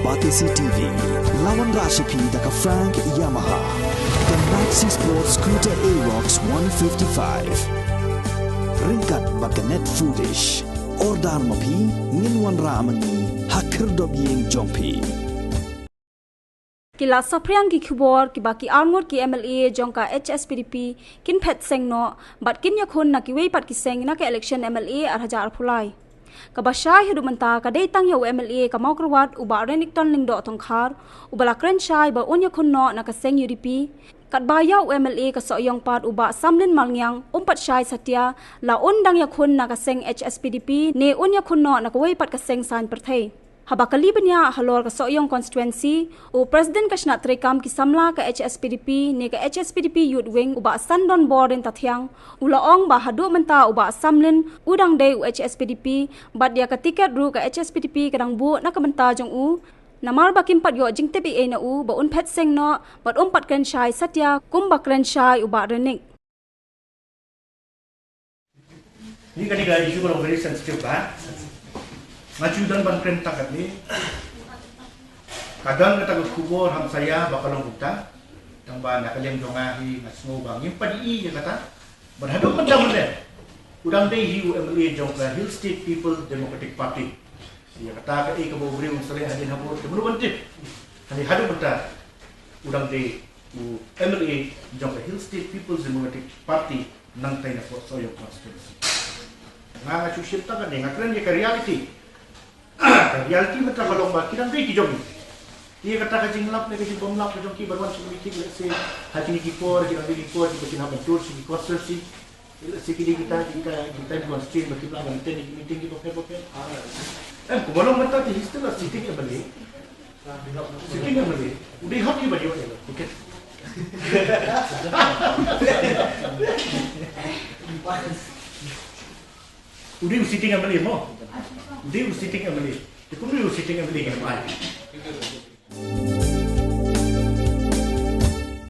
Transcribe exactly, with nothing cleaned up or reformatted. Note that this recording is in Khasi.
Batesi T V, la wanrah sha phi da ka Frank Yamaha, ka Maxi Sport Scooter Aerox one fifty-five. Ryngkat bad ka Net Foodish. Order ma phi, ngin wanrah ma ngi ha khyrdop ïing jong phi. Ki la saphriang ki khubor kiba ki arngut ki M L A jong ka H S P D P kin phet seng noh bad kin ïakhun na kiwei pat ki seng na ka election M L A ar hajar arphew lai. Kaba shai haduh mynta ka dei tang ïa u M L A ka Mawkyrwat u Bah Renikton Lyngdoh Tongkhar, uba la kren shai ba un ïakhun noh na ka seng U D P. Katba ïa u M L A ka Sohiong pat u Bah Samlin Malngiang um pat shai satia la un dang ïakhun na ka seng H S P D P ne un ïakhun noh na kawei pat ka seng saiñ pyrthei. Haba kylli bniah halor ka Sohiong constituency, u President ka shnat treikam ki samla ka H S P D P ne ka H S P D P Youth Wing u Bah Sandon Bor Ryntathiang, u la ong ba haduh mynta u Bah Samlin u dang dei u H S P D P, bad ïa ka tiket ruh ka H S P D P ka dang buh na ka bynta jong u. Namar ba kim pat ïoh jingtip ei ei na u ba un phet seng noh bad um pat kren shai satia kumba kren shai u Bah Renik. Ni kane ka issue ka long very sensitive ba. Nga ju don ban kren tang katne. Ka don kata ka khubor hamsaïa ba ka long kumta. Tang ba na ka liang jong nga hi nga sngew ba ngim pat ïohi ïa kata. Bad haduh mynta mynne u dang dei hi u M L A jong ka Hill State People Democratic Party. Ïa kata kaei kaba u briew u shlei hadien habud te mano ban tip. Hynrei haduh mynta u dang dei u M L A jong ka Hill State People's Democratic Party nangtai na Port Sohiong constituency. Nga nga shu shim tang kane, nga kren ïa ka reality. Ka reality mynta ka long ba ki dang dei ki jong ngi. Ïa kata ka jinglap ne ka jingbymlap ka jong ki ban wan sha ki meeting, let's say ha kine ki por, ki dang dei ki por kiba kin hap ban tour sha ki constituency. Let's say kine kita, kita, kita ki constituency ba kim lah ban attend ïa ki meeting kiba pher ba pher. Em, kumba long mynta te he's still a sitting M L A. Sitting M L A. U dei hot ki ba dei hot ïa tiket. U dei u sitting M L A mo. U dei u sitting M L A. Te kum u dei u sitting M L A ki mai.